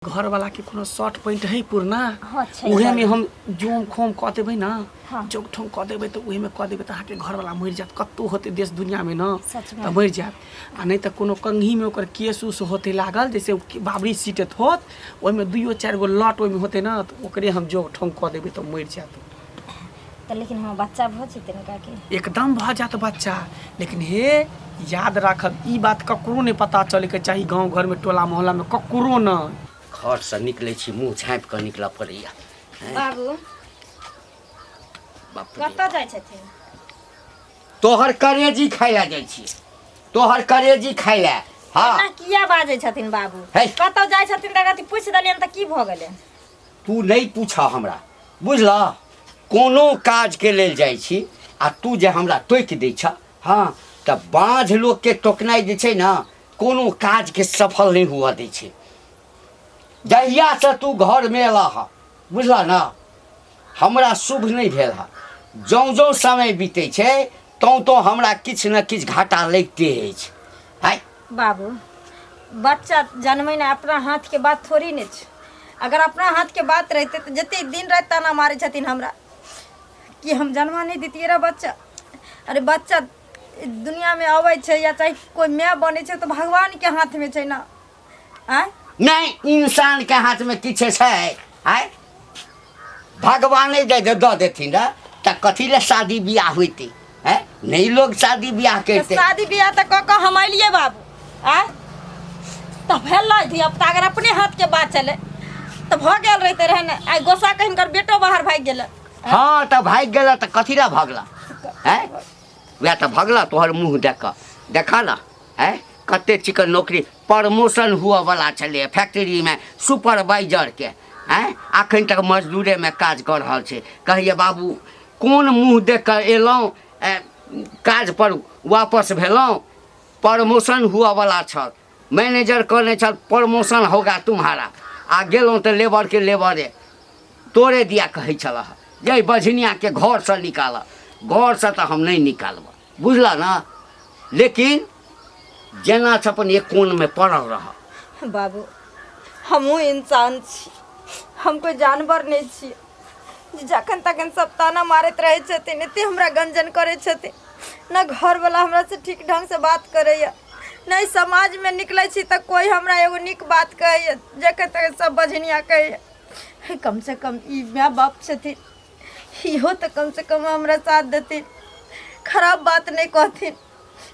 घर वाला के कोनो शर्ट पैंट है पुरना? हाँ, छै। उहे में हम जोम खोम कऽ देबै ना। हाँ। जोम ठोम कऽ देबै तऽ उहे में कऽ देबै तऽ अहाँके घर वाला मरि जायत, कतहु होतै देश दुनिया में ना। सच में। तऽ मरि जायत। आ नहि तऽ कोनो कंघी में ओकर केस उस होतै लागल, जैसे ओ बाबरी सीटत होत, ओहिमे दुइयो चारि गो लट ओहिमे होतै ना, तऽ ओकरे हम जोग ठोम कऽ देबै तऽ मरि जायत। तऽ लेकिन हमर बच्चा भऽ जेतै ने काकी? एकदम भऽ जायत बच्चा, लेकिन हे याद राखब, ई बात ककरो नहि पता चलैके चाही, गाँव घरमे, टोला मोहल्लामे ककरो नहि। घरसँ निकलै छी, मुँह झाँपि कऽ निकलऽ पड़ैया। बाबू। बाप रे। कतऽ जाइ छथिन? तोहर करेजी खाइ लए जाइ छी, तोहर करेजी खाइ लए। हँ। एना किया बाजै छथिन बाबू? हे। कतऽ जाइ छथिन तऽ अथी पूछि देलियनि तऽ की भऽ गेलै? तू नहि पूछ हमरा, बुझलह? कोनो काजके लेल जाइ छी आ तू जे हमरा टोकि दै छह। हँ, तऽ बाँझ लोकके टोकनाइ जे छै ने, कोनो काजके सफल नहि हुअ दै छै। जहियासँ तू घरमे एलह हँ, बुझलह ने, हमरा शुभ नहि भेल हँ। जौँ जौँ समय बीतै छै तौँ तौँ हमरा किछु ने किछु घाटा लगिते अछि। आइ बाबू, बच्चा जनमेनाइ अपना हाथके बात थोड़ी ने छै। अगर अपना हाथके बात रहितै तऽ जते दिन राति ताना मारै छथिन हमरा कि हम जन्मा नहि दैतियै रहए बच्चा। अरे, बच्चा दुनियामे अबै छै या चाहे कोइ माय बनै छै तऽ भगवानके हाथमे छै ने। आँय? नहि, इंसानके हाथमे किछु छै? आँय, भगवाने जे दऽ देथिन रहए तऽ कथी लए शादी बियाह होइतै? हैं, नहि लोग शादी बियाह तऽ करतै। शादी बियाह तऽ कऽ कऽ हम एलियै बाबू। आँय, तऽ भेलै धिया पुता। अगर अपने हाथके बात छलै तऽ भऽ गेल रहितै रहए ने। आइ गोसा कऽ हिनकर बेटो बाहर भागि गेलै। हँ, तऽ भागि गेल तऽ कथी लए भगला? हैं, वएह तऽ भगला तोहर मुँह देख कऽ। देखा ने, हैं, कते चिकन नौकरी प्रमोशन हुअवला छलै फैक्ट्रीमे सुपरवाइजरके, हैं, अखन तक मजदूरेमे काज कऽ रहल छै। कहैए बाबू, कोन मुँह देख कऽ एलहुँ, काजपर वापस भेलहुँ? प्रमोशन हुअवला छल, मैनेजर कहने छल प्रमोशन होगा तुम्हारा, आ गेलहुँ तऽ लेबरके लेबरे। तोरे दिया कहै छलह जे बझनियाके घरसँ निकालऽ घरसँ, तऽ हम नहि निकालबह, बुझलह ने? लेकिन जेना छै अपन एक कोनमे पड़ल रह। बाबू, हमहूँ इंसान छी, हम कोइ जानवर नहि छी जे जखन तखन सब ताना मारैत रहै छथिन, एते हमरा गंजन करै छथिन ने। घरवला हमरासँ ठीक ढङ्गसँ बात करैए नहि, समाजमे निकलै छी तऽ कोइ हमरा एगो नीक बात कहैए? जखन तखन सब बझनिया कहैए। कमसँ कम ई माय बाप छथिन, इहो तऽ कमसँ कम हमरा साथ देथिन, खराब बात नहि कहथिन।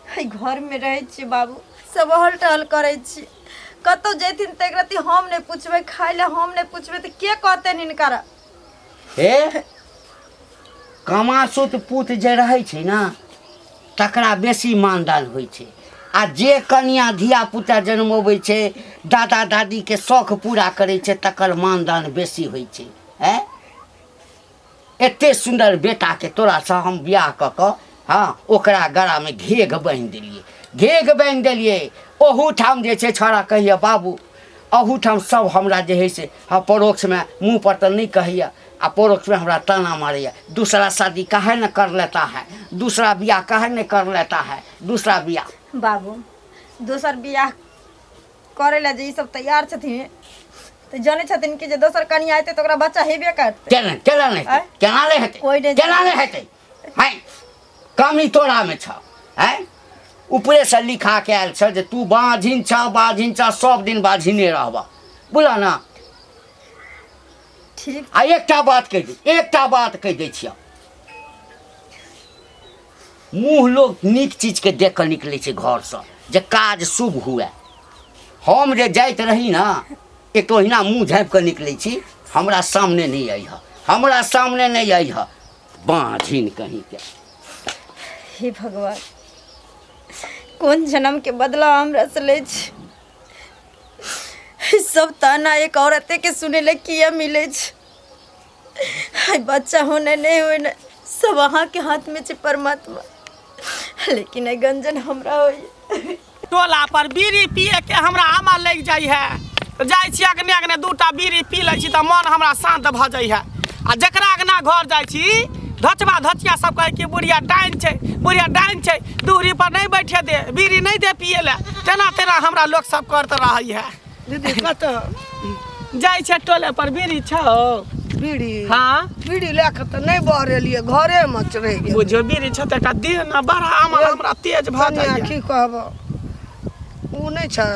एहि घरमे रहै छियै बाबू, सब अहल टहल करै छी। कतहु जेथिन तऽ एक रत्ती हम नहि पुछबै, खाय लए हम नहि पुछबै तऽ के कहतनि हिनकरा? हे, कमासुत पूत जे रहै छै ने, तकरा बेसी मानदान होइ छै, आ जे कनिया धिया पुता जनमबै छै, दादा दादीके शौख पूरा करै छै, तकर मानदान बेसी होइ छै। आँय, एते सुन्दर बेटाके तोरासँ हम बियाह कऽ कऽ, हँ, ओकरा गरामे घेघ बान्हि देलियै, घेघ बान्हि देलियै। ओहूठाम जे छै छौड़ा कहैए बाबू, अहूठाम सब हमरा जे हइ से, हँ, परोक्षमे, मुँहपर तऽ नहि कहैए, आ परोक्षमे हमरा ताना मारैए, दूसरा शादी काहे ने कर लेता है, दूसरा बियाह काहे ने कर लेता है, दूसरा बियाह। बाबू, दोसर बियाह करै लए जे ई सब तैयार छथिन तऽ जानै छथिन कि जे दोसर कनिया एतै तऽ ओकरा बच्चा हेबे करतै। केना, केना नहि हेतै? आँय? केना नहि हेतै? कोइ नहि। केना नहि हेतै? हैं, कमी तोरामे छ? हैं, ऊपरेसँ लिखा के आयल छ जे तू बाझिन छ, बाझिन छ, सब दिन बाझिने रहबह, बुझल ने? ठीक। आ एकटा बात कहि दै, एकटा बात कहि दै छियह, मुँह लोक नीक चीजके देख कऽ निकलै छै घरसँ जे काज शुभ हुए। हम जे जाइत रही ने, एक ओहिना मुँह झाँपि कऽ निकलै छी। हमरा सामने नहि अइह, हमरा सामने नहि अइह, बाँझिन कहींके। हे भगवान, कोन जन्मके बदला हमरा से लै छी? सब ताना एक औरते के सुनै लए किया मिलै छै? आइ बच्चा होने नहि होने सब अहाँके हाथमे छै परमात्मा, लेकिन एहि गंजन हमरा होइए। टोला पर बीड़ी पिए के हमरा आमा लागि जाइ है, तऽ जाइ छी अगने अगने दूटा बीड़ी पी लै छी तऽ मन हमरा शान्त भऽ जाइ है। आ जकरा अगना घर जाइ छी, धचबा धचिया सब कहै कि बुढ़िया डाइन छै, बुढ़िया डाइन छै, दूरी पर नहि बैठे दे, बीड़ी नहि दे पिए लए, तेना तेना हमरा लोक सब करत रहै है। दीदी, कतऽ? जाइ छै टोले पर बीड़ी छौ बीड़ी हाँ बीड़ी लए कऽ तऽ नहि बहरेलियै घरेमे रहि गेल बुझियौ बीड़ी छौ तऽ एकटा देह ने बड़ा अमल हमरा तेज भऽ कनिया जाइए की कहब ओ नहि छै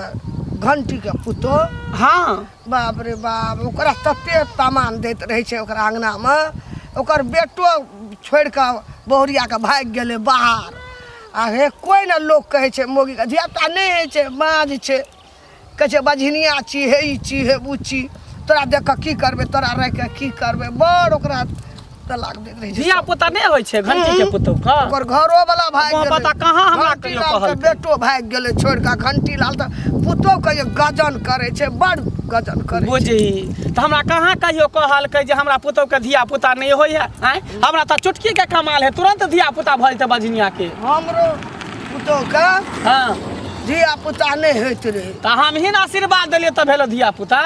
घंटीके पुतोह हाँ बाप रे बाप ओकरा तते सामान दैत रहै छै ओकरा अङ्गनामे ओकर बेटो छोड़ि कऽ बहुरियाके भागि गेलै बाहर आ हे कोइ ने लोक कहै छै मौगीके धियापुता नहि होइ छै माँझ छै कहै छै बझनिया छी हे ई छी हे ओ छी तोरा देख कऽ की करबै तोरा राखि कऽ की करबै बड़ ओकरा तलाक दैत रहै छै धिया पुता नहि होइ छै घंटी के पुतोह के ओकर घरो वाला भागि बाबा गेलै तऽ कहाँ हमरा घंटी कहियो लाल के कहलकै? बेटो भागि गेलै छोड़ि कऽ घंटी लाल तऽ पुतोह के जे गजन करै छै बड़ गजन करै छै बुझी तऽ हमरा कहाँ कहियो कहलकै जे हमरा पुतोह के धिया पुता नहि होइए आँय हमरा तऽ चुटकी के कमाल है तुरंत धिया पुता भऽ जेतै बझनिया के हमरो पुतोह के हाँ धिया पुता नहि होइत रहै तऽ हमही ने आशीर्वाद देलियै तऽ भेलो धिया पुता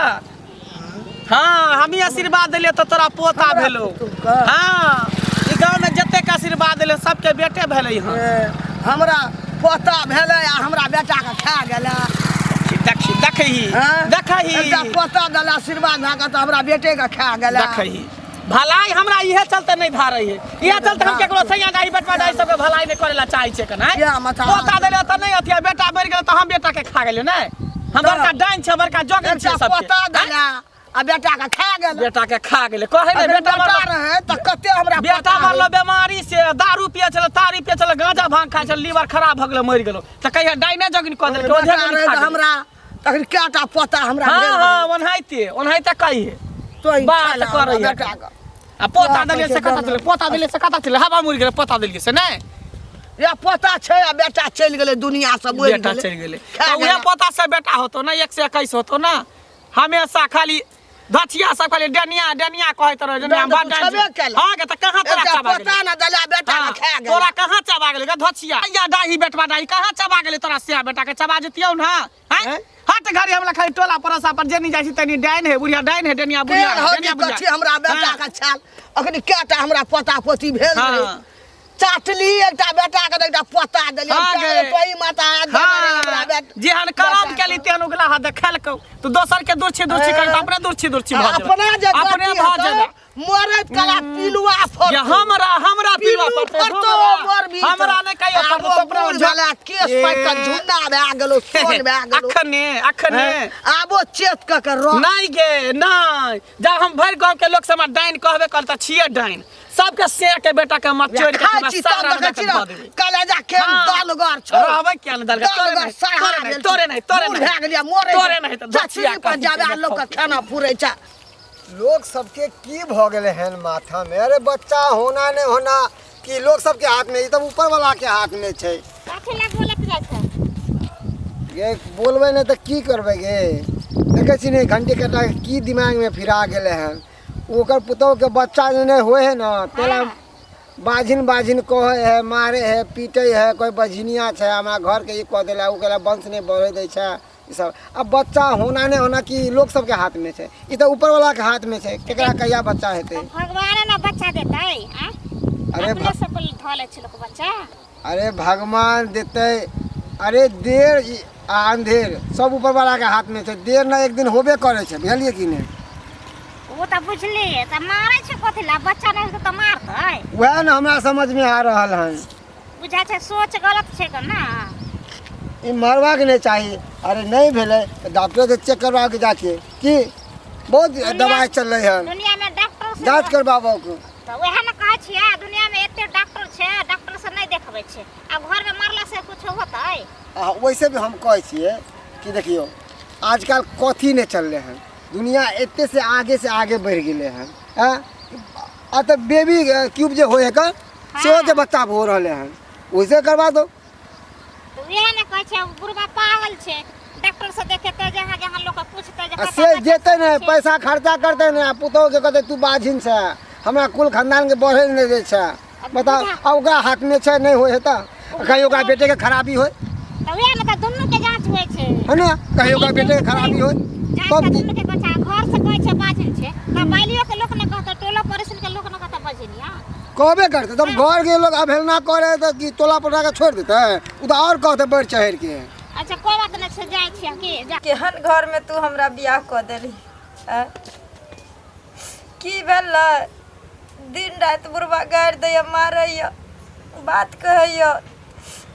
हाँ हमही आशीर्वाद देलियै तऽ तोरा पोता हमरा भेलो पुतोहके? हाँ ई गाँव में जतेक आशीर्वाद देलियै सबके बेटे भेलै हँ ए, हमरा पोता भेलै आ हमरा बेटाके खा गेलै देखी देखही हँ? देखही एकटा पोता देला आशीर्वाद भए कऽ तऽ हमरा बेटेके खा गेलै देखही भलाई हमरा इहे चलते नहीं धारे है इहे चलते हम केकरो सैया दाई बेटवा दाई सबके भलाई नहीं करे ला चाहे छे कना किया माथा पोता देले त नहीं अथिया बेटा मर गेल त हम बेटा के खा गेलियो नहीं हम बड़का डाइन छै बड़का जोगिन छै एकटा सबके पोता देला आ बेटा के खा गेल बेटा के खा गेले कहे नहीं अगर बेटा बेटा मरलो रहे तऽ कते हमरा बेटा पता मरलो होइत। बीमारी से दारू पिए छल तारी पिए छल गांजा भांग खाइ छल लीवर खराब भ गेलो मर गेलो त कहिया डाइने जोगिन क देलकै ओझे बेटा गोली रहे खा तऽ गेलै। हमरा तखन कएटा पोता हमरा हाँ भेल हाँ रहे। ओनाहिते ओनाहिते कहिए तों ही बात खा ले करैया। हमरा बेटाके। आ पोता बात देलियै से होइ छै कतऽ चलै पोता देलियै से कतऽ चलै हवा मुड़ि गेलै पोता देलियै से नहि या पोता छै आ बेटा चलि गेलै दुनिया से मरि बेटा गेलै चलि गेलै खा तऽ उएह गेलै। पोता से बेटा होतो ने 121 होतो ने हमेशा खाली धचिया सब खाली डनिया डनिया कहैत रहे डनिया डर तऽ बड़ डाइन छेबे छै। केलै। हाँ गे तऽ कहाँ तोरा एकटा चबा पोता गेलै ने देला बेटा हाँ, ने खा गेलै तोरा कहाँ चबा गेलै गे धचिया या डाही बेटवा डाही कहाँ चबा गेलै तोरा सिया बेटा के चबा जतियौ ने हैं हैं? हट घड़ी हमरा खाली टोला पड़ोसा पर जेनी जाइ छी तनी डाइन है बुढ़िया डाइन है डनिया बुढ़िया केहन है, हदी डनिया बुढ़िया कथी हमरा बेटा हाँ। के छाल अखनी कएटा हमरा पोता पोती भेल हाँ। रहे चाटली एकटा बेटा के एकटा पोता देलियै हाँ गे। तोही माता हाथ देने रहे हमरा हाँ, बेटा जेहन करम केली तेहन उगला हा देखलकौ तू दोसर के दुर्छी दुर्छी कर अपने दुर्छी दुर्छी भऽ जेबै। अपना जे अपने गलती भऽ हेतौ, जेबै मरैत कला पिलुआ फरतौ जे हमरा हमरा पिलुआ पिल्लू पड़तै फरतौ हमरा- ओकर भीतर। हमरा नहि कहियो आब पड़तौ ओ तो अपना बूढ़ भेला केस पाकि कऽ झुन्ना भए गेलौ सोन भए गेलौ अखने अखने हैं? आबो चेत कऽ के रह नहीं गे नहीं जब हम भरि गाँव के लोग सब हमरा डाइन कहबे कर तऽ छियै डाइन सबके शेर के बेटा के मचोड़ के खाइ हमरा छी तब सारा देखै छी धऽ ने देबै कलेजा केहन हाँ। दलगर छौ रहबै किया नहि दलगर? तोरे दलगर नहि, सड़हा तोरे नहि, भेल तोरे नहि, तोरे बूढ़ नहि। भए गेलियै मरै तोरे नहि तऽ धचिया चचरी पर कथी जाबे के लोक के खाना फुरै छै लोग सबके की भऽ गेलै हन माथामे अरे बच्चा होना नहि होना कि लोग सबके हाथमे ई तऽ ऊपर वाला के हाथमे छै कथी लए बोलैत जाइ छै गे बोलबै नहि तऽ की करबै गे देखै छी ने घंटी कटा के की दिमागमे फिरा गेलै हन ओकर पुतोहके बच्चा जे नहि होइ है ने तेला बाझिन बाझिन कहै है मारे है पीटै है कोइ बझिनिया छै हमरा घरके ई कऽ देला ओ केला वंश नहि बढ़ै दै छै ई सब अब बच्चा होना नहि होना कि लोक सबके हाथमे छै ई तऽ ऊपरवलाके हाथमे छै केकरा कहिया बच्चा हेतै भगवान ने बच्चा देतै आँय अरे अपने से धऽ लै छै लोक बच्चा अरे भगवान देतै अरे देर आ अन्धेर सब ऊपरवलाके हाथमे छै देर ने एक दिन होबे करै छै बुझलियै कि नहि ओ तऽ बुझलियै तऽ मारै छै कथी लए बच्चा नहि हेतै तऽ मारतै वएह ने हमरा समझमे आ रहल हन बुझाइ छै सोच गलत छै कऽ ने ई मारबाक नहि चाही अरे नहि भेलै तऽ डॉक्टरसँ चेक करबाके जाके की बहुत दवाइ चललै हन दुनियामे डॉक्टर से जाँच करबाबऽ तऽ वएह ने कहै छियै दुनियामे एते डॉक्टर छै डॉक्टर से नहि देखबै छै आ घरमे मारला से कुछो होतै आ वैसे भी हम कहै छियै कि देखियौ आजकल कथी नहि चललै हन दुनिया एते से आगे से आगे बढ़ि गेलै हन आँय आ तऽ बेबी क्यूब जे होइ है का सेहो के बच्चा हो रहलै हन वैसे करवा दो तऽ वएह ने कहै छै बुढ़बा पागल छै डॉक्टर से देखेतै जहाँ जहाँ लोक पूछतै जे आ कतऽ से बच्चा जेतै ने छै। पैसा खर्चा करतै ने आ पुतोहु के कहतै तू बाझिन छै हमरा कुल खानदान के बढ़े नहि दै छै बताउ आ ओकरा हाथमे छै नहि होइ है तऽ कहीं ओकरा बेटे के खराबी होइ तऽ वएह ने तऽ दुनू के जाँच होइ छै है ने कहीं ओकरा बेटे के खराबी होइ जाँच तब तऽ दुनू के कहै छै आ घर से कहै छै बाझिन छै तऽ बालियो के लोक ने कहतै टोलो पड़ोसिन के लोक ने कहतै बझिनिया कहबे करतै जब घर के लोग अवहेलना करे तऽ की टोला पटरा के छोड़ि देतै ओ तऽ आओर कहतै बढ़ि चढ़ि के अच्छा कोइ बात नहि छै जाइ छियै की जा केहन घरमे तू हमरा बियाह कऽ देली आ? की भेलै दिन राति बुढ़बा गारि दैए मारैए बात कहैए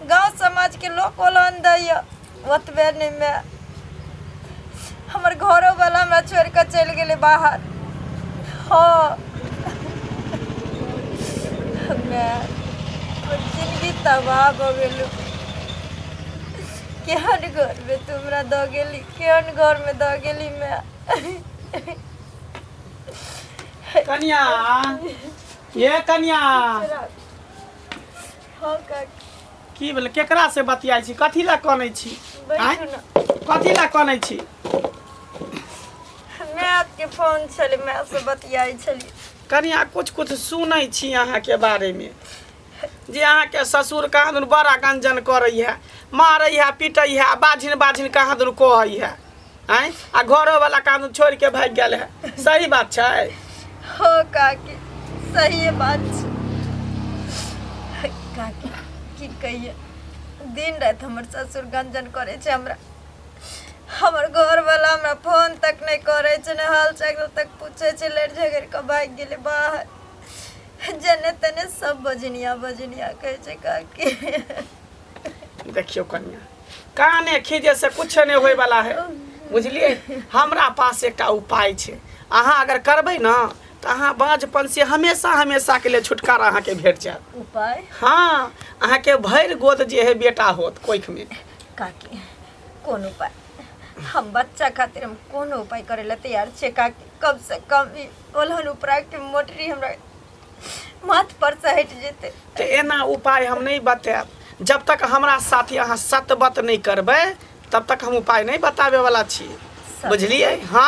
गाँव समाजके लोक ओलहन दैए ओतबे नहि माय हमर घरोवला हमरा छोड़ि कऽ चलि गेलै बाहर हँ माय हमर जिनगी तबाह भऽ गेल केहन घरमे तू हमरा दऽ गेली केहन घरमे दऽ गेली माय कनिया ये कनिया हँ काकी की भेलै केकरा से बतियाइ छी कथी लए कनै छी आँय? बैठू ने कथी लए कनै छी मायके फोन छलै मायसँ बतियाइ छलियै कनिया कुछ कुछ सुनै छी अहाँके बारेमे जे अहाँके ससुर कहाँ दुन बड़ा गंजन करै है मारै है पीटै है बाझिन बाझिन कहाँ दुन कहै है आँय आ घरोवला कहाँ दुन छोड़ि के भागि गेल है सही बात छै हो काकी सही बात छै काकी की कहिए दिन राति हमर ससुर गंजन करै छै हमरा हमर घरवला हमरा फोन तक नहि करै छै नहि हाल चाल तक पूछै छै लड़ि झगड़ि कऽ भागि गेलै बाहर जने तने सब बजनिया बजनिया कहै छै काकी देखियौ कनिया काने खींचे से कुछ नहीं होए वाला है बुझलिए हमरा पास एकटा उपाय छै अहाँ अगर करबै ने तऽ अहाँ बाँझपन से हमेशा हमेशा के लिए छुटकारा अहाँके भेट जायत उपाय हाँ अहाँके भरि गोद जे है बेटा होत कोखि में काकी कोन उपाय हम बच्चा खातिर हम कोनो उपाय करे ला तैयार छियै काकी कम से कम ई ओलहन उपरा के मोटरी हमरा माथ पर से हटि जेतै तऽ एना उपाय हम नहि बतायब जब तक हमरा साथी अहाँ सतबत नहि करबै तब तक हम उपाय नहि बताबै वाला छी बुझलियै हँ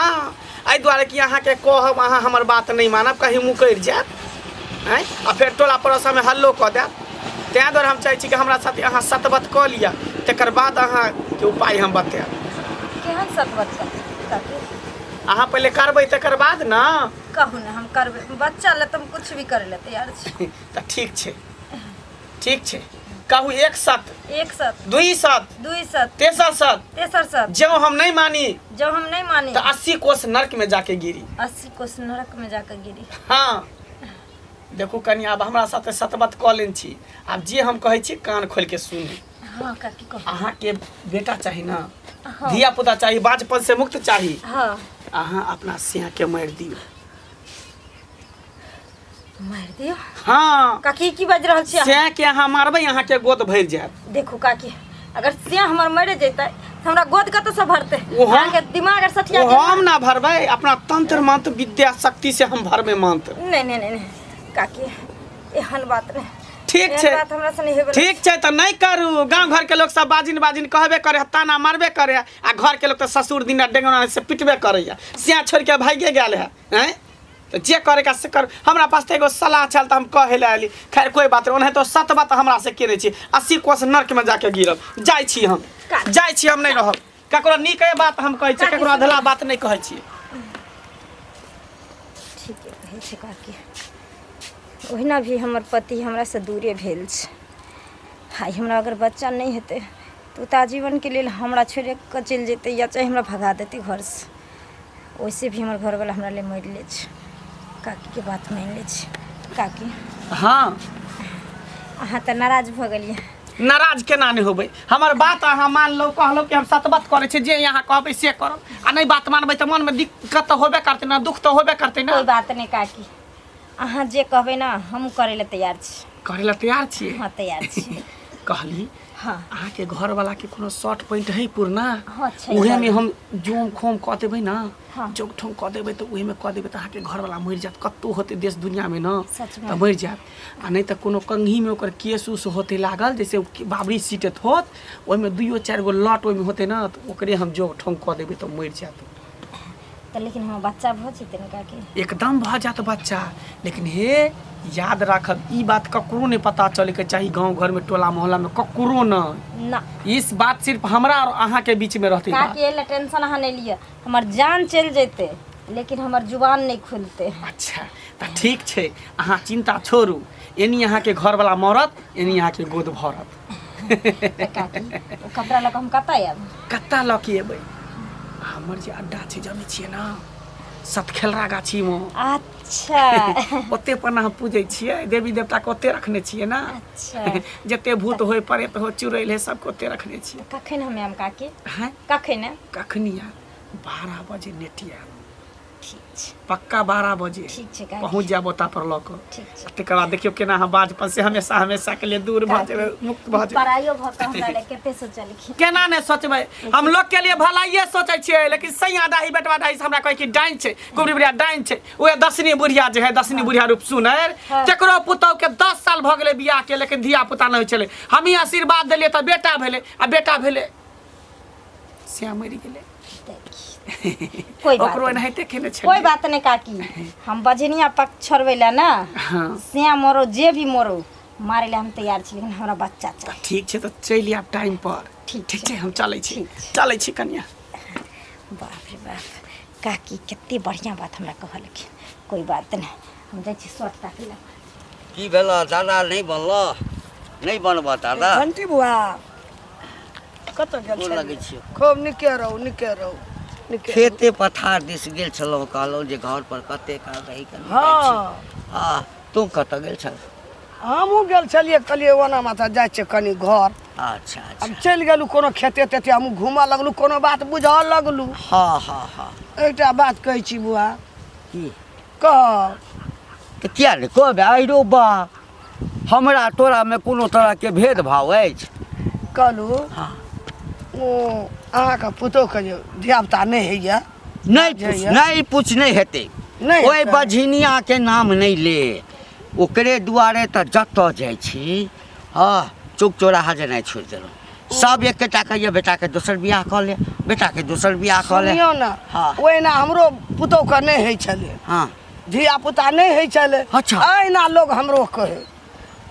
एहि दुआरे कि अहाँके कहब अहाँ हमर बात नहि मानब कहीं मुकरि जायब आँय आ फेर टोला पड़ोसमे हल्लो कऽ देब ताहि दुआरे हम चाहै छी कि हमरा साथे अहाँ सतबत कऽ लिअ तकर बाद अहाँके उपाय हम बतायब केहन सतबत काकी अहाँ पहिले करबै तकर बाद ने कहू ने हम करबै बच्चा लए तऽ हम कुछ भी करै लए तैयार छी तऽ ठीक छै ठीक छै कहू एक सत एक सत दुई सत दुई सत तेसर सत तेसर सत ज्यों हम नहीं मानी जब हम नहीं मानी तो 80 कोस नरक में जाके गिरी 80 कोस नरक में जाके गिरी हाँ देखू कनि आब हमरा साथे सतबत कऽ लेने छी आब जे हम कहै छी कान खोलि के सुनू हाँ काकी कहू अहाँके बेटा चाही ने हाँ। धिया पुता चाही बाँझपन से मुक्त चाही हाँ अहाँ अपना सिया के मारि दियौ मारि दियौ हाँ काकी की बाजि रहल छी अहाँ? सिया के अहाँ मारबै अहाँके गोद भरि जायत देखू काकी अगर सिया हमर मरि जैतै तऽ हमरा गोद कतऽसँ भरतै ओ हम- अहाँके दिमाग आर सठिया ओ गेल हम ना भरबै अपना तंत्र मंत्र विद्या शक्ति से हम भरबै मंत्र नहि नहि नहि नहि काकी एहन बात नहि ठीक एहन छै बात हमरा से नहि हेबे ठीक छै तऽ नहि करू गाँव घरके लोक सब बाजिन बाजिन कहबे करे है ताना मारबे करे है आ घरके लोक तऽ ससुर दिन डेंगना से पिटबे करैया सिया छोड़ि के भागिए गेल है आँय तऽ जे करे का से कर हमरा पास तऽ एगो सलाह छल तऽ हम कहे लए अयली खैर कोई बात नहीं ओनाहितो सत बात हमरा से केने छी 80 कोस नर्क में जाके गिरब जाइ छी हम जाइ छी हम नहि रहब ककरो नीक बात हम कहै छी ककरो अधला बात नहि कहै छी ठीके कहै छै काकी ओहिना भी हमर पति हमरासँ दूरे भेल छै आइ हमरा अगर बच्चा नहि हेतै तऽ ओ तऽ आजीवनके लेल हमरा छोड़ि कऽ चलि जेतै या चाहे हमरा भगा देतै घरसँ ओइसे भी हमर घरवला हमरा ले मरले छै काकीके बात मानि लै छी काकी हाँ अहाँ तऽ नाराज भऽ गेलियै नाराज केना नहि होबै हमर बात अहाँ मानलहुँ कहलहुँ कि हम सतबत करै छी जे अहाँ कहबै से करब आ नहि बात मानबै तऽ मनमे दिक्कत तऽ होबे करतै ने दुख तऽ होबे करतै ने कोइ बात नहि काकी अहाँ जे कहबै ने हम करै लए तैयार छी करै लए तैयार छियै हँ तैयार छी कहली हँ अहाँके घरवाला के कोनो शर्ट पैंट है पुरना हँ, छै उहे में हम जोम खोम कऽ देबै ने हँ। जोम ठोम कऽ देबै तऽ उहे में कऽ देबै तऽ अहाँके घरवाला मरि जायत कतहु होतै देश दुनिया में ने सच में। तऽ मरि जायत आ नहि तऽ कोनो कंघी में ओकर केस उस होतै लागल जैसे ओ बाबरी सीटत होत ओहिमे दुइयो चारि गो लट ओहिमे होतै ने तऽ ओकरे हम जोग ठोम कऽ देबै तऽ मरि जायत तऽ लेकिन हमर बच्चा भऽ जेतै ने काकी एकदम भऽ जायत बच्चा लेकिन हे याद राखब ई बात ककरो नहि पता चलैके चाही गाँव घरमे टोला मोहल्लामे ककरो नहि ना इस बात सिर्फ हमरा और अहाँके बीचमे रहतै बात। काकी एहि लए टेंशन अहाँ नहि लिअ हमर जान चलि जेतै लेकिन हमर जुबान नहि खुलतै अच्छा तऽ ठीक छै अहाँ चिन्ता छोड़ू एनी अहाँके घरवला मरत एनी अहाँके गोद भरत तऽ काकी ओ कपड़ा लऽ कऽ हम कतऽ आयब कत्ता लऽ के एबै हमर जे अड्डा छै जनै छियै ने सतखेलरा गाछीमे। अच्छा। ओते पर हम पूजै छियै, देवी देवताके ओते रखने छियै ने। अच्छा। जते भूत होय, प्रेत हो, चुड़ैल है, सबके ओते रखने छियै। कखन हम आयब काकी? हैं? कखन? कखनी आयब? 12 बजे नेटिया। ठीक छै। पक्का 12 बजे। ठीक छै काकी। पहुँच जायब ओता पर लऽ कऽ। ठीक छै। तकर बाद देखियौ केना अहाँ बाजपन से हमेशा हमेशा के लिए दूर भऽ जेबै, मुक्त भऽ जेबै। पढ़ाइयो भऽ कऽ हमरा लए कते सोचलखिन। केना नहि सोचबै? हम लोग के लिए भलाइए सोचै छियै, लेकिन सैया डाही बेटवा डाही से हमरा कहै कि डाइन छै, कुबरी बुढ़िया डाइन छै। उहे दसनी बुढ़िया जे है, दसनी बुढ़िया रूप सुनर, तेकरो पुतहु के 10 साल भऽ गेलै बियाह के, लेकिन धिया पुता नहि होइ छलै। हमही आशीर्वाद देलियै तऽ बेटा भेलै, आ बेटा भेलै से मरि गेलै। कोई बात ओकरो नहीं। एनाहिते केने छलियै। कोई बात नहीं काकी, हम बजनिया पक्ष छोड़बै ला ना। से मरो जे भी मरो, मारे ला हम तैयार छी, लेकिन हमरा बच्चा चाही। ठीक छै, तऽ चलि आयब टाइम पर। ठीक। ठीक छै, हम चलै छी। ठीक छै। चलै छी कनिया। बाप रे बाप, काकी कते बढ़िया बात हमरा कहलखिन। कोई बात नहीं, हम जाइ छी शर्ट ताकै ला। की भेल दादा, नहि बनल? नहि बनबऽ दादा? घंटी बुआ, कतऽ गेल गोर छलियै? लगै छियौ। खूब नीके रहू, नीके रहू, नीके रहू। खेते पथार दिस गेल छलहुँ, कहलहुँ जे घर पर कते काल रही कऽ। हँ। आ तू कतऽ गेल छल? हमहूँ गेल छलियै, कहलियै ओना माथा जाइ छियै कनि घर। अच्छा। आब अच्छा। चलि गेलहुँ कोनो खेते तेते, हमहूँ घूमऽ लगलहुँ, कोनो बात बुझऽ लगलहुँ। हँ हँ हँ एकटा बात कहै छी बुआ। की? कह। तऽ किया नहि कहबै? आइरो बा, हमरा तोरामे कोनो तरहके भेदभाव अछि? कहलहुँ, हँ। ओ अहाँके पुतोहके जे धियापुता नहि होइए। नहि जे पूछ। यऽ। नहि पूछ, नहि हेतै। नहि ओहि हेतै। बझिनियाके नाम नहि ले। ओकरे दुआरे तऽ जतऽ जाइ छी, हँ, चौक चौराहा जेनाइ छोड़ि देलहुँ। सब एकेटा कहैए, बेटाके दोसर बियाह कऽ ले, बेटाके दोसर बियाह कऽ ले। सुनियौ ने। हँ। ओहिना हमरो पुतोहके नहि होइ छलै। हँ। धियापुता नहि होइ छलै। अच्छा। अहिना लोग हमरो कहै,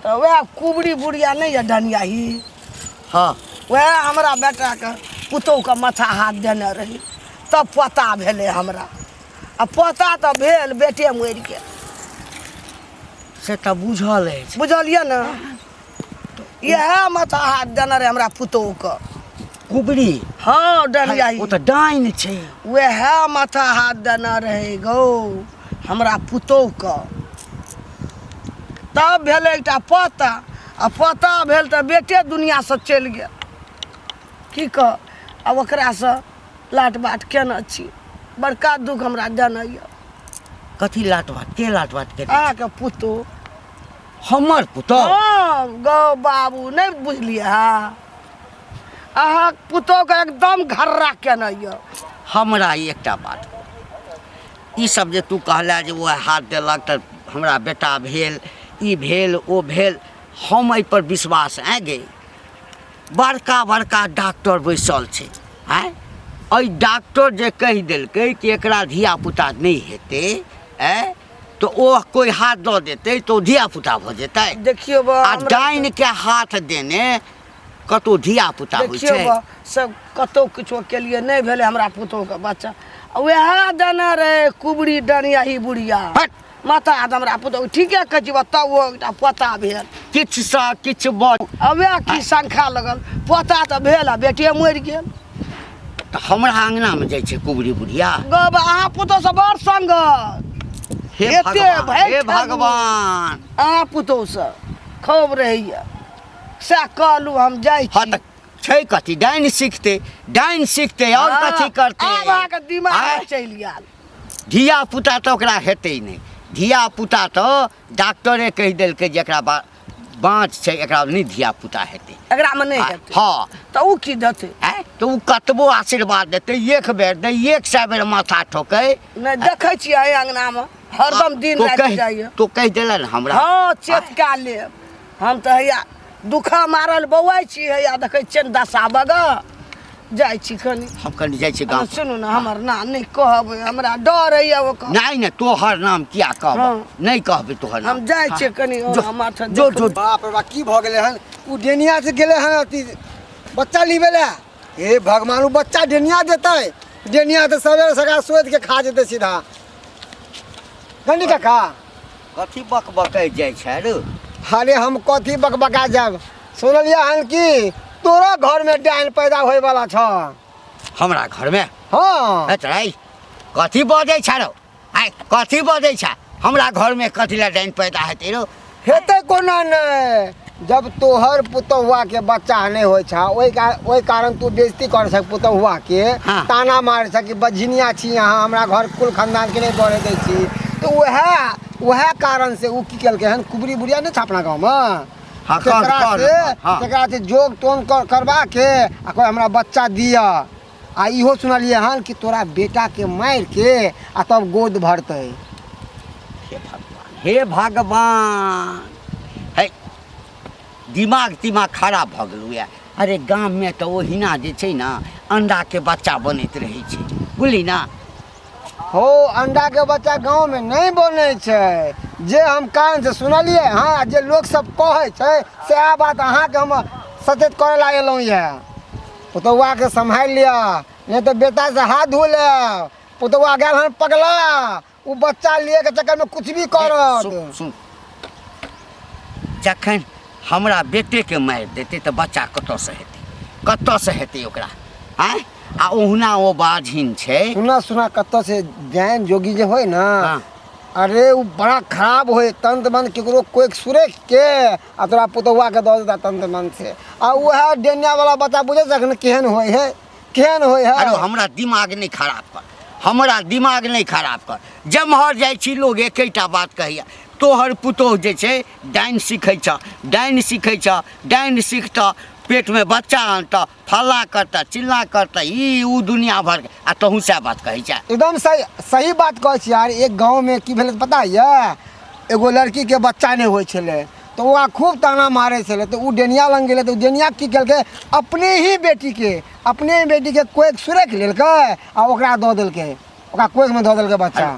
तऽ वएह कुबरी बुढ़िया नहि यऽ डनियाही? हँ। वएह हमरा बेटाके पुतोहके माथा हाथ देने रही, तब पोता भेलै हमरा। आ पोता तऽ भेल, बेटे मरि गेल। से तऽ बुझल अछि। बुझलियै ने, इएह माथा हाथ देने रहै हमरा पुतोहके। कुबरी? हँ, डनियाही। ओ तऽ डाइन छै। वएह माथा हाथ देने रहै गौ हमरा पुतोहके, तब भेलै एकटा पोता, आ पोता भेल तऽ बेटे दुनिआँसँ चलि गेल। की कह, आब ओकरासँ लाट बाट केने छी। बड़का दुःख हमरा देने यऽ। कथी लाट बात? के लाट बात के? अहाँके पुतोह। हमर पुतोह? हँ गौ बाबू, नहि बुझलियै? हँ, अहाँके पुतोहके एकदम घर्रा केने यऽ। हमरा एकटा बात कहू, ई सब जे तू कहला जे ओ हाथ देलक तऽ हमरा बेटा भेल, ई भेल, ओ भेल, हम एहिपर विश्वास आइ गे? बड़का बड़का डॉक्टर बैसल छै। आँय, एहि डॉक्टर जे कहि देलकै कि एकरा धियापुता नहि हेतै, आँय, तऽ ओ कोइ हाथ दऽ देतै तऽ ओ धियापुता भऽ जेतै? देखियौ बा, आ हमरा डाइन के हाथ देने कतहु धियापुता होइ देखियौ छै? बा, सब कतहु किछो केलियै, नहि भेलै हमरा पुतोहके बच्चा। आ वएह देने रहै कुबरी डनियाही बुढ़िया। हट। माथा हाथ हमरा पुतोह, ठीके कहै छी बा, तब ओ एकटा पोता भेल। किछु सँ किछु बज। आ वएह की शंखा लगल, पोता तऽ भेल आ बेटे मरि गेल। तऽ हमरा अङ्गनामे जाइ छै कुबरी बुढ़िया? गौ बा, अहाँ पुतोह सँ बड़ संगत। हे एते भगवान, भरि हे ठेहुन। भगवान। अहाँ पुतोह सँ खूब रहैया, सएह कहलहुँ, हम जाइ हँ। छी। तऽ छै कथी? डाइन सिखतै, डाइन सिखतै, आओर हँ, कथी करतै? आब अहाँके दिमाग आँय? चलि गेल। धिया पुता तऽ ओकरा हेतै नहि। धिया पुता तऽ डॉक्टरे कहि देलकै जे एकरा बाँच छै, एकरा नहि धिया पुता हेतै। एकरामे नहि हेतै? हँ। तऽ ओ की देतै? आँय, तऽ ओ कतबो आशीर्वाद देतै, एक बेर दै, 100 बेर माथा ठोकै। नहि देखै छियै, एहि अङ्गनामे हरदम दिन तो राति कहि जाइए। तो कहि देलन हमरा? हँ, चेत कए लेब। हम तऽ हैया दुखा मारल बौआइ छी, हैया देखै छियनि दशा बगऽ जाइ छी कनि। हम कनि जाइ छी गाँव। सुनू ने, हमर नाम नहि कहबै, हमरा डर होइए ओकर। नहि नहि, तोहर नाम किया कहब? हँ। नहि कहबै तोहर नाम। हम जाइ छियै कनि जो, माथा। जो जो। बाप रे बाप, की भऽ गेलै हन? ओ डेनिया से गेलै हन अथी बच्चा लिबै लए। हे भगवान, ओ बच्चा डेनिया देतै? डेनिया तऽ सवेरे सकाल शोधि के खा जेतै सीधा। गंडी काका। कथी बकबकै जाइ छै रे? अरे, हम कथी बकबका जायब? सुनलियै हन कि तोरा घरमे डाइन पैदा होय वाला छ। हमरा घरमे? हँ। चढ़ाई कथी बजै छै रौ? आइ कथी बजै छ हमरा घरमे कथी लए डाइन पैदा हेतै रौ हेतै कोना नहि जब तोहर पुतहुआके बच्चा नहि होइ छ ओहि कारण तू बेइज्जती करै छ पुतहुआके हाँ। ताना मारै छ कि बझिनिया छी अहाँ हमरा घर कुल खानदानके नहि बढ़े दै छी तऽ उएह उएह कारणसँ ओ की केलकै हन कुबरी बुढ़िया नहि छ अपना गाँवमे हाँ, कर, तेकरा कर, से हाँ। तेकरा से जोग तोन करवा के आ कोई हमरा बच्चा दिया आ इहो सुनलियै हन कि तोरा बेटाके मारि के आ तब गोद भरतै हे भगवान हे भगवान हे दिमाग तिमाग खराब भऽ गेलौ यऽ अरे गाममे तऽ ओहिना जे छै ने अंडाके बच्चा बनैत रहै छै बुझली ने हो अंडाके बच्चा गाँवमे नहि बनै छै जे हम कानसँ सुनलियै हँ जे लोक सब कहै छै सएह बात अहाँके हम सचेत करऽ ला एलहुँ यऽ पुतौआके सम्हारि लिअ नहि तऽ बेटासँ हाथ धो लेब पुतौआ गेल हन पगला ओ बच्चा लिए के चक्करमे कुछ भी करत सुन सुन जखन हमरा बेटेके मारि देतै तऽ बच्चा कतऽसँ हेतै कतऽसँ हेतै ओकरा आँय आ ओहुना ओ बाझिन छै सुना सुना कतऽ से जैन जोगी जे होय ना हाँ। अरे उ बड़ा खराब होय तंत्र मंत्र केकरो कोई सुरेख के आ तोरा पुतौआ के दऽ देता तंत्र मंत्र से आ उएह डेनिया वाला बच्चा बुझै छख ने केहन होय है केहन होय है अरे हमरा दिमाग नहि खराब कर हमरा दिमाग नहि खराब कर जेम्हर जाइ छी लोग एकेटा बात कहैया तोहर पुतोह जे छै डाइन सीखै छ डाइन सीखै छ डाइन सीखतऽ पेटमे बच्चा आनतऽ फल्लाँ करतऽ चिल्लाँ करतऽ ई उ दुनिया भरके आ तोहूँ सएह बात कहै छऽ एकदम सही सही बात कहै छी यार एक गाँवमे की भेलै पता यऽ एगो लड़कीके बच्चा नहि होइ छलै तऽ ओकरा खूब ताना मारै छलै तऽ ओ डेनिया लग गेलै तऽ ओ डेनिया की केलकै अपने ही बेटीके अपने ही बेटीके कोखि सुरकि लेलकै आ ओकरा दऽ देलकै ओकरा कोखिमे दऽ देलकै बच्चा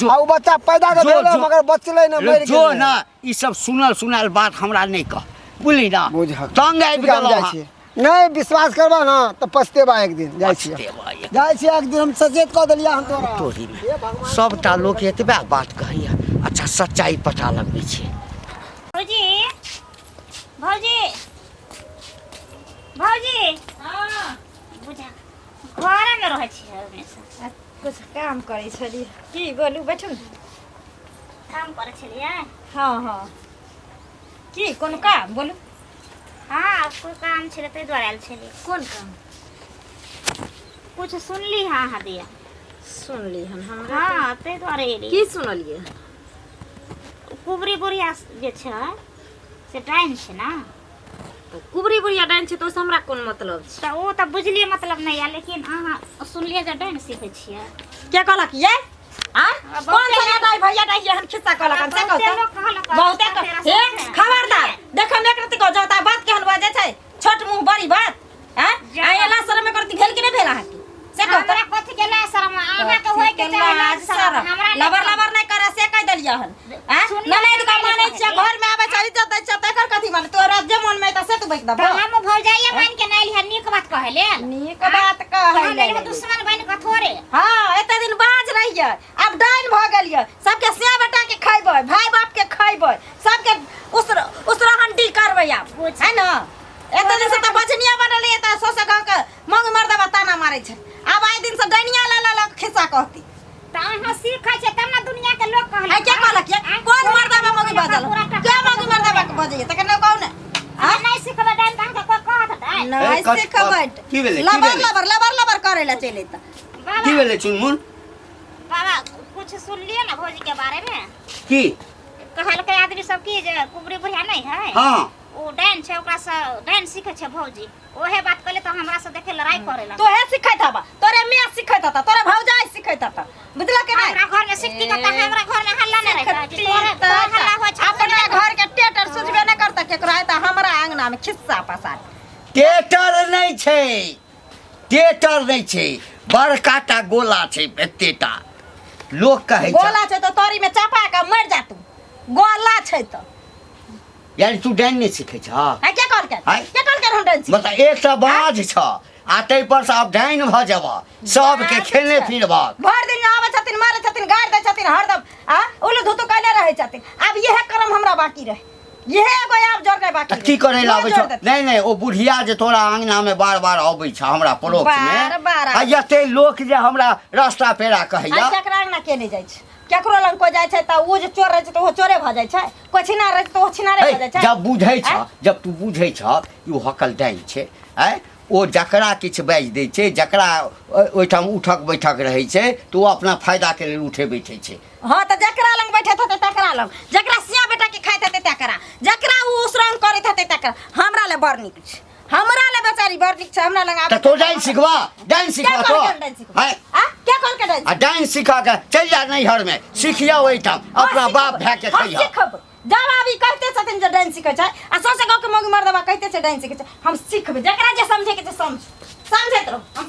जो आ ओ बच्चा पैदा तऽ जो भेलै जो मगर बचलै नहि मरि जो गेलै ना ई सब सुनल सुनायल बात हमरा नहि कह बुझली ना बुझक तंग आबि ठीक है, हम गेलहुँ जाइ हँ। छियै नहि विश्वास करबा ना तऽ पछतेबा एक दिन जाइ छियै पछतेबा एक जाइ छियै एक दिन हम सचेत कऽ देलियै हन तोरा तोरीमे हे भगवान सबटा लोक एतबे बात कहैया अच्छा सच्चाई पता लगबै छै भौजी भौजी भौजी बुझा घरेमे रहै छियै हमेशा कुछ काम करै छलियै की बोलू बैठू ने काम करै छलियै हँ हँ की कोनो काम बोलू हँ कोइ काम छलै ताहि दुआरे आयल छलियै कोन काम कुछ सुनली हँ अहाँ दिया सुनली हन हमरा हँ ताहि दुआरे एली की सुनलियै कुबरी बुढ़िया जे छै से डाइन छै ने तऽ कुबरी बुढ़िया डाइन छै तऽ ओहिसँ हमरा कोन मतलब छै तऽ ओ तऽ बुझलियै मतलब नहि यऽ लेकिन अहाँ सुनलियै जे डाइन सीखै छियै के कहलक ये आ कौन सा दाई भैया दाई एहन खिस्सा कहलक हन से बहुते कहू लोक कहलक हन, बहुते तेरा कह हे सुनते। खबरदार देखो मे एक रति कह जाता बात केहन बजै छै छोट मुंह बड़ी बात हैं जा। आ एला शरम में करती भेल कि नहि भेल अहाँके से कहू हमरा कथी के लाज शरम अहाँके होय के चाही लाज शरम हमरा नहि लबर लबर नहि करे से कहि देलियै हन आँय? सुनिए ननैद के नहि मानै छियै कहलियै। घर में आबै छै इज्जत दै छियै तकर कथी माने तोरा जे मन में एतौ से तू बैठ तऽ देबो हम भौजाइया मान के नहि एलियै नीक बात कहै लेल नीक बात कहै हम लेल एलियै दुश्मन बनि कऽ थोड़े हाँ एते दिन बाज रहियै आब डाइन भऽ गेलियै सबके सिया बेटा के खैबै भाय बाप के खैबै सबके उसर उसरहंडी करबै आब है न एते दिन से तऽ बजनिया बनल रहियै तऽ सौसे गाँव के मंग मर्दबा ताना मारै छै आब आइ दिन से डनिया ला ला ला के खिस्सा कहती तऽ अहाँ सीखै छियै तब ने दुनिया के लोक कहलक आइ के कहलक ये कोन मर्दबा मौगी बजल के मौगी मर्दबा के बजैया तकर नाम कहू ने अहाँ नहि सिखबै डाइन तऽ अहाँके कोइ कहत डाइन नहि ए, कथ- सिखबै की भेलै, की लबर भेलै? लबर लबर लबर करै ला चलि अयतै बाबा की भेलै चुनमुन बाबा कुछ सुनलियै ने भौजी के बारे में की कहलकै आदमी सब की जे कुबरी बुढ़िया नहि है हँ ओ डाइन छै ओकरा से डाइन सीखै छै भौजी ओहे बात कहले तऽ हमरा से देखे लड़ाई करे लग तोहे सिखैत हबा तोरे माय सिखैत हता तोरे भौजाई सिखैत हता बुझलक कि नहि हमरा घर में सिखती के तऽ हमरा घर में हल्ला नहि रहै सिखती तोरे तऽ तोरे हल्ला होइ छै अपना घर के टेटर सुझबे नहि करता केकरो आय तऽ हमरा अंगना में खिस्सा पसार टेटर नहि छै टेटर नहि छै बड़का टा गोला छै एतेटा लोक कहै छै गोला छै तऽ तोरी में चपा के मर जा तू गोला छै तऽ यानी तू डाइन नहि सीखै छह आ के कहलकै आँय? के कहलकै हम डाइन मतलब एकटा बाज छ आ ताहि पर से आब डाइन भऽ जेबह सबके बाज खेने छै। फिरबह भरि दिन आबै छथिन मारै छथिन गारि दै छथिन हरदम आ उल्लू धुतू कयने रहै छथिन आब इएह कर्म हमरा बाकी रहै इएह एगो आब जोड़नाइ बाकी तऽ की करै लए आबै जोड़ छौ देथिन। नहि नहि ओ बुढ़िया जे तोरा अङ्गनामे बार बार अबै छ हमरा पड़ोस मे बार बार आ एते लोक जे हमरा रास्ता पेड़ा कहैया आ केकरा अंगना के नहि जाइ छै केकरो लग कोइ जाइ छै तऽ ओ जे चोर रहै छै तऽ ओहो चोरे भऽ जाइ छै कोइ छिनार रहै छै तऽ ओहो छिनारे हे, भऽ जाइ छै जब बुझै छ आँय? जब तू बुझै छ ई ओ हकल डाइन छै आँय ओ जकरा किछु बाजि दै छै जकरा ओहिठाम उठक बैठक रहै छै तऽ ओ अपना फायदाके लेल उठै बैठै छै हाँ तऽ जकरा लग बैठैत हेतै तकरा लग जकरा सिया बेटाके खाइत हेतै तकरा जकरा ओ उसरंग करैत हेतै तकरा हमरा लए बड़ नीक छै हमरा लए बेचारी बड़ नीक छै हमरा लग आबै तऽ तो डाइन सिखबा डाइन के सिखबा तो कहलकै डाइन सिखबा आँय? आ के कहलकै डाइन आ डाइन सिखा के चलि जा नैहरमे सीख जाओ ओहिठाम हाँ, अपना बाप भाय के हम खइह सीखब जब अभी कहते छथिन जे डाइन सीखै छै आ सौंसे गाँवके मौगी मर्दबा कहिते छै डाइन सीखै छै हम सीखबै जकरा जे समझैके छै समझ समझैत रहू हम।